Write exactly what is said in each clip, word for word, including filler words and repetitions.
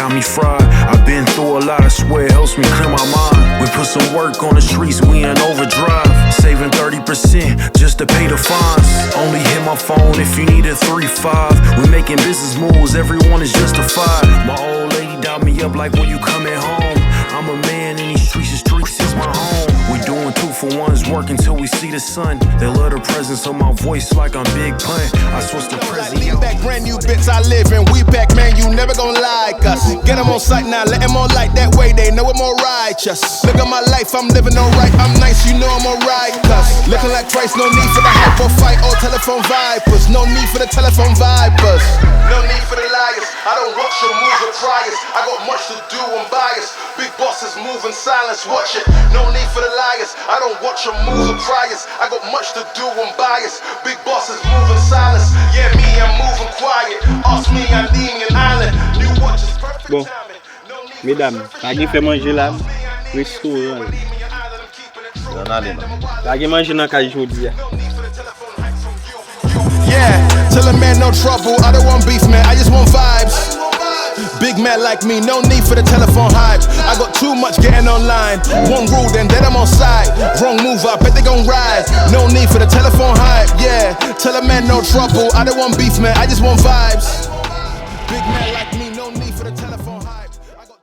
Me fried. I've been through a lot, I swear it helps me clear my mind. We put some work on the streets, we in overdrive. Saving thirty percent just to pay the fines. Only hit my phone if you need a three five. We making business moves, everyone is justified. My old lady dial me up like, "When you coming home?" I'm a man in these streets, the streets is my home. We doing two for ones, work until we see the sun. They love the presence of my voice like I'm Big Pun. I switch to present. Lean back, brand new bits I live in. We back, man, you never gon' like us. Get 'em on sight now, let 'em on light. That way they know we're more righteous. Look at my life, I'm living on right. I'm nice, you know I'm alright. Cause looking like Christ, no need for the hype or fight or telephone vipers. No need for the telephone vipers. No need for the liars. I don't watch your moves or priors. I got much to do, I'm biased. Big bosses move in silence, watch it. No need for the liars. I don't watch your moves or priors. I got much to do, I'm biased. Big bosses move in silence. Yeah, me, I'm moving quiet. Ask me, I need me an island. New watches, perfect Bon, timing. No need for medam, pa gen fè manje la, restoran. Ann ale, non. Pa gen manje nan kay jodi a. Yeah, tell a man no trouble. I don't want beef, man. I just want vibes. Big man like me, no need for the telephone hype. I got too much getting online. One rule, then dead, I'm on side. Wrong move, I bet they gon' ride. No need for the telephone hype, yeah. Tell a man no trouble. I don't want beef, man. I just want vibes. Big man like me, no need for the telephone hype. I got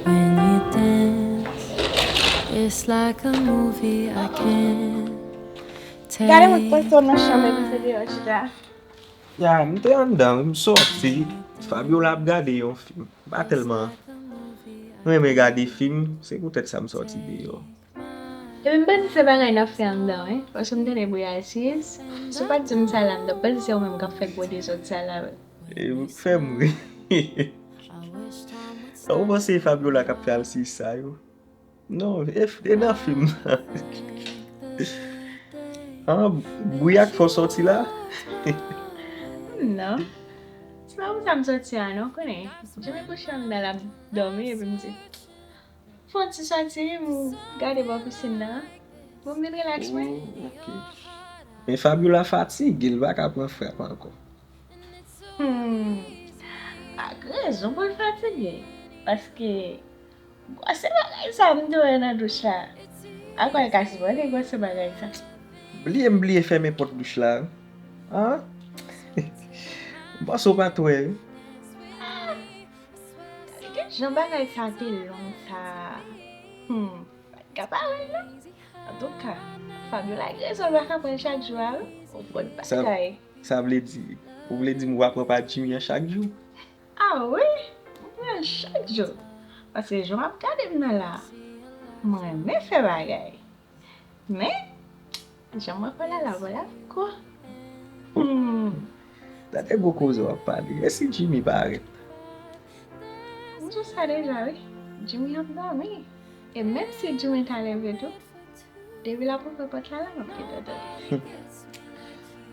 When you dance, it's like a movie I can't take. Gade mwen k pase w nan chanm epi se deyò w chita. Ya, m te anndan wi, m sòti. Fabiola ap gade yon fim. M pa tèlman renmen gade fim, se poutèt sa m sòti deyò. Epi m panse se bagay n ap fè anndan wi, paske m tande bri asiz. Si w pa t di m sa la, m t ap panse se ou menm k ap fè gwo dezòd sa la wi. E ou k fè m ri. Ou panse e Fabiola k ap fè asiz sa yo? Non, e, e nan fim nan. Ah, bri a k fè w sòti la? Non. Se pa pou sa m sòti a non, konnen. Jimmy kouche anndan l ap dòmi epi m di, fè yon ti sòti, m gade bò pisin nan. Pou m vin rilaks mwen. Oh, ok. Men Fabiola fatige, l pa ka pran frap ankò. Hmm. Ak rezon pou l fatige. Paske gwòsè bagay sa m te wè nan douch la. Akwè l ka sipòte gwòsè bagay sa. Bliye m bliye fèmen pòt douch la. An? M panse w pa t wè. Gade jan bagay sa te long sa. Hmm. Pa t ka parèt non. Antouka, Fabiola gen rezon l pa ka pran l chak jou a wi. Ou konn bagay. Sa vle di, ou vle di m ou pa pran pa Jimmy an chak jou? Ah wi, m pran l chak jou. Paske jan w ap gade m nan la, m renmen fè bagay. Men, jan mwen wè la la, wè la gwo. Hmm. Gade gwo koze w ap pale. E si Jimmy parèt? M di w sa deja wi. Jimmy ap dòmi. E menm si Jimmy ta leve tou, depi l ap ouvri pòt la, la m ap kite w dòmi.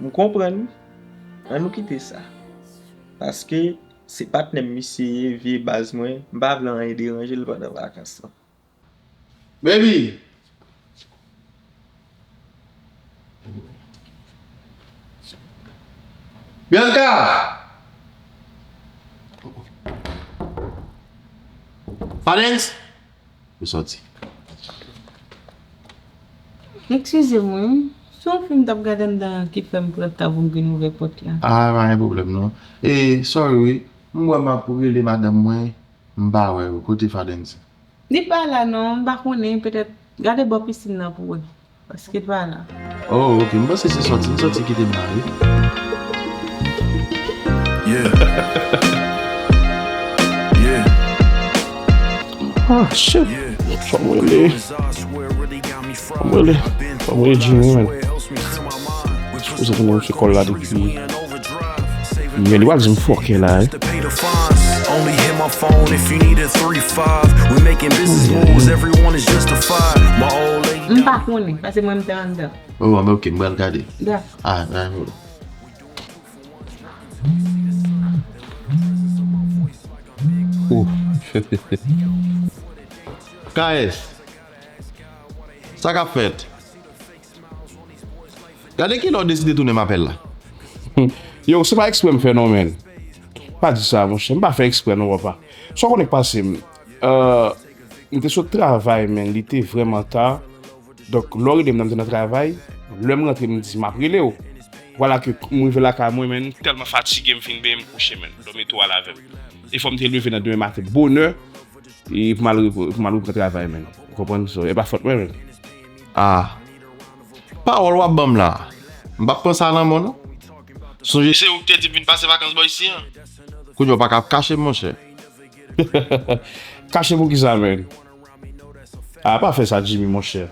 M konprann wi. Ann nou kite sa. Paske se patnè m misye ye, vye baz mwen, m pa vle anyen deranje l pandan vakans lan. Baby! Bianca! Padens! Ou sòti. Eskize mwen, se yon fim m t ap gade anndan an ki fè m pran tan pou m vin ouvè pòt la. Ah, pa gen pwoblèm non. E, sorry wi, m wè m ap rele madanm mwen, m pa wè l. Kote Fadensi? Li pa la non, m pa konnen, petèt gade bò pisin nan pou wè, paske l pa la. Oh, ok, m panse se sòti, m sòti kite m la wi. Yeah. Yeah. Ah, shit. Fò m rele. Fò m rele. Fò m rele Jimmy, man. Sipoze vin m fè kòl la depi. Men li pral di m fòkè la, wi. Only hit my phone if you need a three five. We making business moves, everyone is justified. My old lady. M pa konnen, paske mwen m te anndan. Oh, men ok, m pral gade. Dakò. Ah, nan. Presence of my voice like I'm Big Pun. K S, sa k ap fèt? Gade kilè w deside tounen m apèl la. Yo, se pa eksprè m fè non, menn. Pa di sa, monchè. M pa fè eksprè non, papa. Sa w konnen k pase m? Euh, m te sot travay, menn. Li te vrèman ta. Donk, lè w rele m nan, m te nan travay. Lè m rantre, m di, "M ap rele w." Vwala ke m rive lakay mwen, menn, m tèlman fatige, m fin benyen, m kouche, menn. Dòmi tou al avè m. E fò m te leve nan demen maten bonè, e pou m al repo-, pou m al reprann travay, menn. Ou konprann? So, e pa fòt mwen, menn. Ah. Pawòl w ap ban m la, m p ap pran sa nan men w, non. Sonje se ou ki te di m vin pase vakans bò isi an. Kounye a w pa ka ap kache m, monchè. Kache pou ki sa, menn? Ah, pa fè sa, Jimmy, monchè.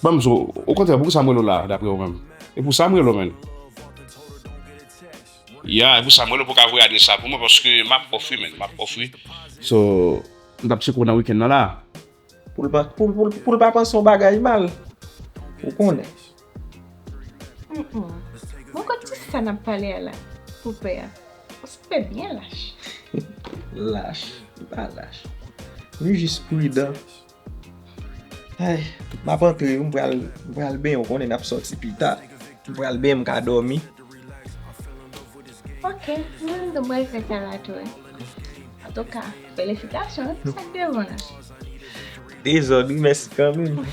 Ban m di w, okontrè, pou ki sa m rele w la, daprè ou menm? E pou sa m rele w, menn. Ya, e pou sa m rele w pou w ka voye adrès la pou mwen, paske m ap off wi, menn, m ap off wi. So, m t ap tcheke w nan wikenn nan la. Pou l pa, pou, pou, pou l pa panse yon bagay mal. Ou konnen. Mm-mm. Bon, kot ti sa n ap pale a la pou pè a? Ou se pè byen lach. Lach, li pa lach. Li jis pridan. Ay, m ap antre wi, m pral, m pral benyen, ou konnen n ap sòti pita. M pral benyen, m ka dòmi. Ok, mwen menm tou m pral fè sa la tou wi. Antouka, felisitasyon wi pou sa k devan la. Dezòd wi, mèsi kanmenm.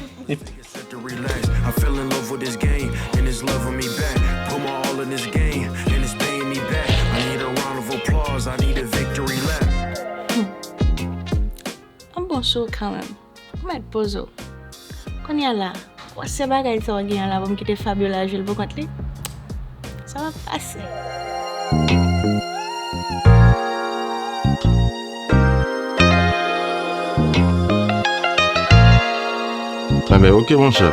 To relax. I fell in love with this game, and it's loving me back. Put my all in this game, and it's paying me back. I need a round of applause, I need a victory lap. An bon sou kanmenm. Ou mèt poze w. Kounye a la, w ap se bagay sa w genyen la pou m kite Fabiola jwe l pou kont li? Sa p ap pase. Enben, oke, monchè.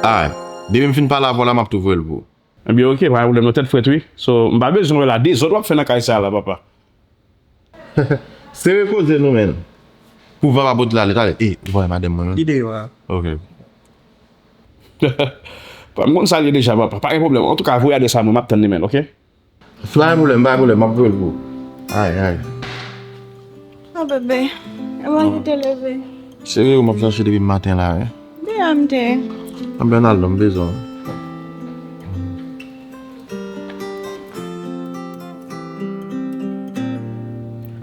Ay, depi m fin pale avè w la, m ap tou voye l pou ou. Enben, oke, pa gen pwoblèm, non, tèt frèt, wi. So, m pa bezwen wè la dezòd w ap fè nan kay sa a la, papa. Sere koze nou, menn. Pou van pa pote l ale, talè. E, ou pa wè madanm mwen, menn? Li deyò a. Oke. Pa m konn sa l ye deja, papa. Pa gen pwoblèm. Antouka, voye adrès la mwen, m ap tann li, menn, oke? Pa gen pwoblèm, pa gen pwoblèm, m ap voye l pou ou. Ay, ay. Non, bebe, e mwen ki te leve. Se vre, m ap chache depi maten la, wi. Deyò m te. Anben, n al non, m bezwen w.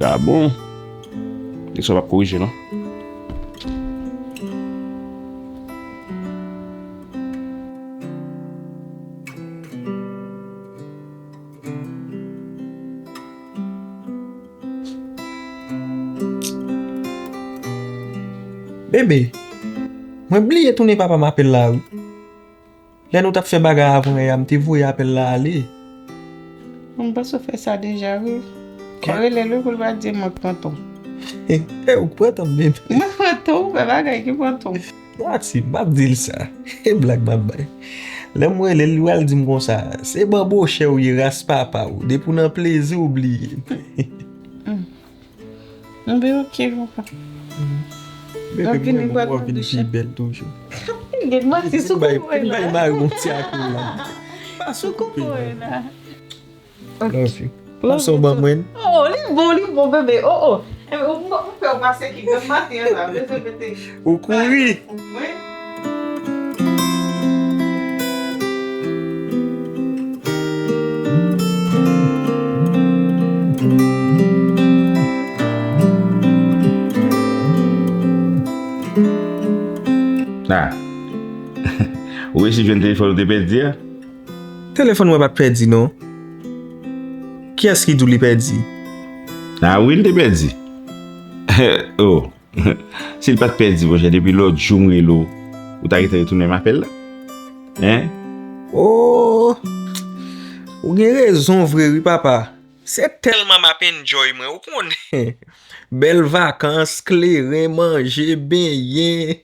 Ah bon? Nèg sa p ap korije, non? Bebe, mwen bliye tounen papa m apèl la wi. Lè nou t ap fè bagay avan yè a, m te voye apèl la ale. M panse w fè sa deja wi. Ou rele l wi pou l pa di mwen k pran tan w. E ou k pran tan m bebe. Mwen pran tan w, ou fè bagay ki pran tan w. Mati, m ap di l sa. E blag m ap bay. Lè m rele l, li pral di m konsa, se banbochè w ye, ras papa w. Depi w nan plezi, w bliye. Anben, oke, papa. Bebe, mwen menm, w ap vin pi bèl toujou. Gen mati sou koko la. Bay mari yon ti akou la. Sou koko la. Love you. Pase w ban mwen. Oh, li bon, li bon, bebe. Oh, oh. Ou fè w pase ki granm maten an la, bezwen mete. Ou kouri. Ah. Ou resi jwenn telefòn ou te pèdi a? Telefòn mwen pa t pèdi non. Kiyès ki di w li pèdi? Ah wi, l te pèdi. Oh. Si l pa t pèdi, monchè, depi lòt jou m rele w, ou ta gentan retounen m apèl la. Hein? Oh! Ou gen rezon vre wi, papa. Se tèlman m ap enjoy mwen, ou konnen. Bèl vakans, kleren, manje, benyen.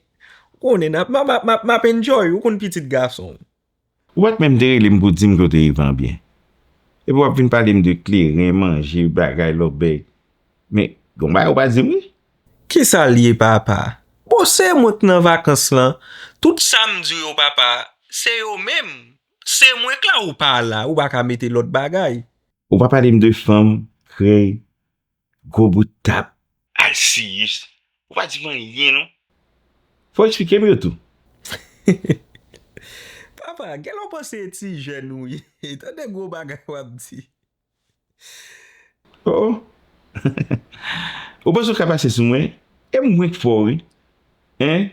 Ou konnen, m ap, m ap, m ap, m ap enjoy, ou konn pitit gason. Ou pa t menm te rele m pou di m ke w te rive an byen. Epi w ap vin pale m de kleren, manje, bagay, lòbèy. Men, gen yon bagay ou pa di m wi. Kisa l ye, papa? Bon, se mwen k nan vakans lan. Tout sa m di w yo, papa, se yo menm. Se mwen k la, ou pa la, ou pa ka mete lòt bagay. Ou pa pale m de fanm, krèy, Gwo bout tap, Alsiyis. Ou pa di m anyen, non. Fò w eksplike m yo tou. Papa, genlè w panse e ti jèn ou ye. Tande gwo bagay w ap di. Oh. Ou panse w ka pase sou mwen? E mwen k fò, wi. Hein?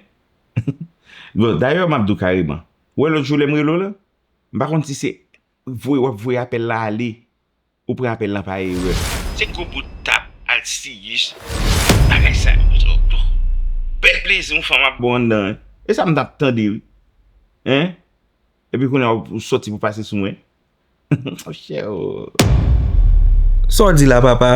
Bon, dayè, m ap di w kareman. Ou wè lòt jou lè m rele w lan? M pa konn si se voye, w ap voye apèl la ale. Ou pran apèl lan pa erè. Se gwo bout tap, Alsiyis. Bagay sa yo. Bèl plezi yon fanm ap ba w anndan, hein. E sa m t ap tande, wi. Hein? Epi kounye a ou soti pou pase sou mwen. Monchè, oh. Sa w di la, papa?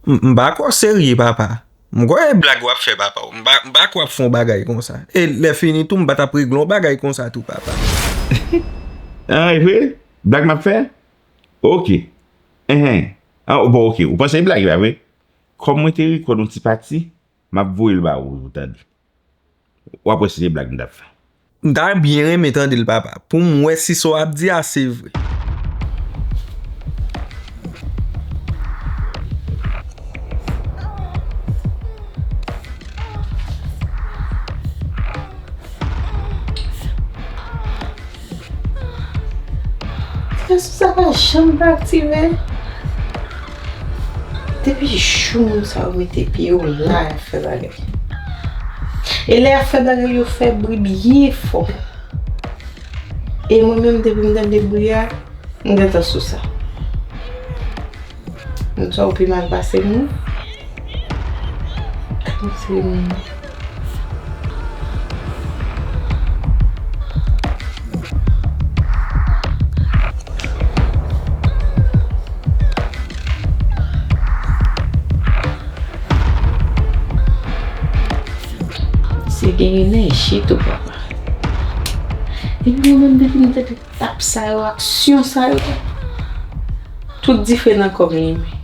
M, m pa kwè w serye, papa. M kwè e blag w ap fè, papa. M pa, m pa kwè w ap fè yon bagay konsa. E lè fini tou, m pa t ap regle yon bagay konsa tou, papa. Ah, e vre? Blag m ap fè? Ok. Enhen. Ah, bon, ok. Ou panse e blag, pa vre? Kòm mwen te rekòd yon ti pati, m ap voye l ba ou pou w tande. W ap wè si se blag m t ap fè. M ta byen renmen tande l, papa, pou m wè si sa w ap di a se vre. Sou sa pa janm pa aktive. Depi jou moun sa yo mete pye yo la, y ap fè bagay. E lè y ap fè bagay, yo fè bri byen fò. E mwen menm, depi m tande bri a, m gentan sou sa. Moun sa yo pi mal pase m, wi. Pase m. Se gen enèji tou, papa. E mwen menm, depi m tande tap sa yo, aksyon sa yo, tout dife nan kò m limen.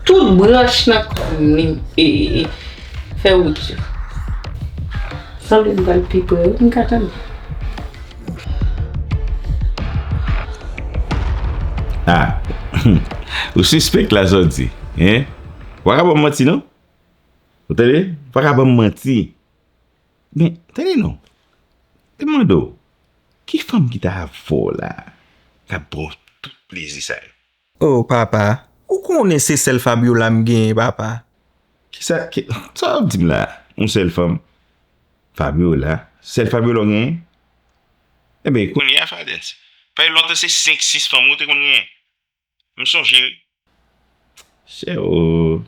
Tout branch nan kò m limen. E, e, e, fè wout yo. Sanble m pral pi pre, wi, m ka tande. Ah. Ou sispèk la, sa w di, hein? Ou pa ka ban m manti, non. Ou tande? Ou pa ka ban m manti. Men, tande non. Te mande w, ki fanm ki ta avè w la, k ap ba w tout plezi sa yo? Oh, papa, ou konnen se sèl Fabiola m genyen, papa. Kisa, ki, sa w ap di m la? Yon sèl fanm? Fabiola? Sèl Fabiola w genyen? Enben, kounye a, Fadens, pa gen lontan se senk, sis fanm ou te konn genyen. M sonje, wi. Chè, o.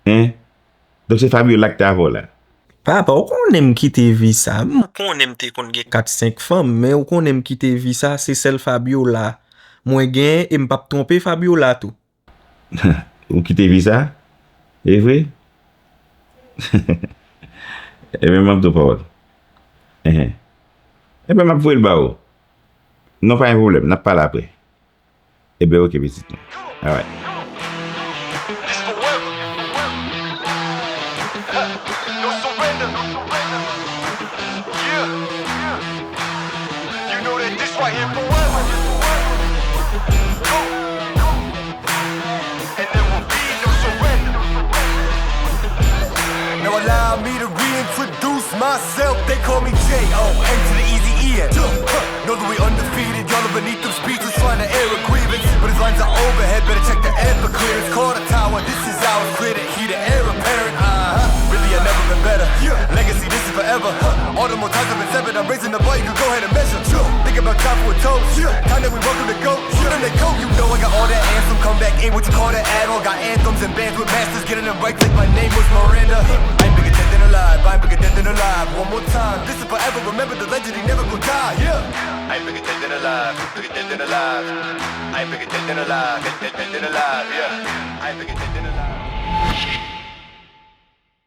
Hein? Donk se Fabiola ki te avè w la? Papa, ou konnen m kite vi sa. M konnen m te konn gen kat, senk fanm, men ou konnen m kite vi sa, se sèl Fabiola mwen genyen e m p ap twonpe Fabiola tou. Ou kite vi sa? E vre? Ebyen, m ap di w pawòl. Enhen. Ebyen, m ap voye l ba ou. Non, pa gen pwoblèm, n ap pale apre. Ebyen, oke, pitit mwen. Alright. This forever. No surrender. Yeah. You know that this right here forever. And there will be no surrender. Now allow me to reintroduce myself. They call me J O N to the easy E N. Huh. Know that we undefeated. Y'all are beneath them speeches trying to air a grievance. But his lines are overhead. Better check the air for clearance. Call the tower. This is ours. Clear the heat. The heir apparent. Uh-huh. Really, I never been better. Yeah. Legacy, this is forever. Huh. All the more times I've been severed. I'm raising the bar. You can go ahead and measure. Sure. Think about time for a toast. Yeah. Time that we welcome the goat. Then they cope, you know I got all that anthem. Come back, ain't what you call that at all. Got anthems and bands with masters, getting them right. Like my name was Miranda. I ain't bigger dead than alive. I ain't bigger dead than alive. One more time, this is forever. Remember the legend, he never gon' die. Yeah. I ain't bigger dead than alive. Bigger dead than alive. I ain't bigger dead than alive. Dead, dead, dead than alive. Yeah. I ain't bigger dead than alive.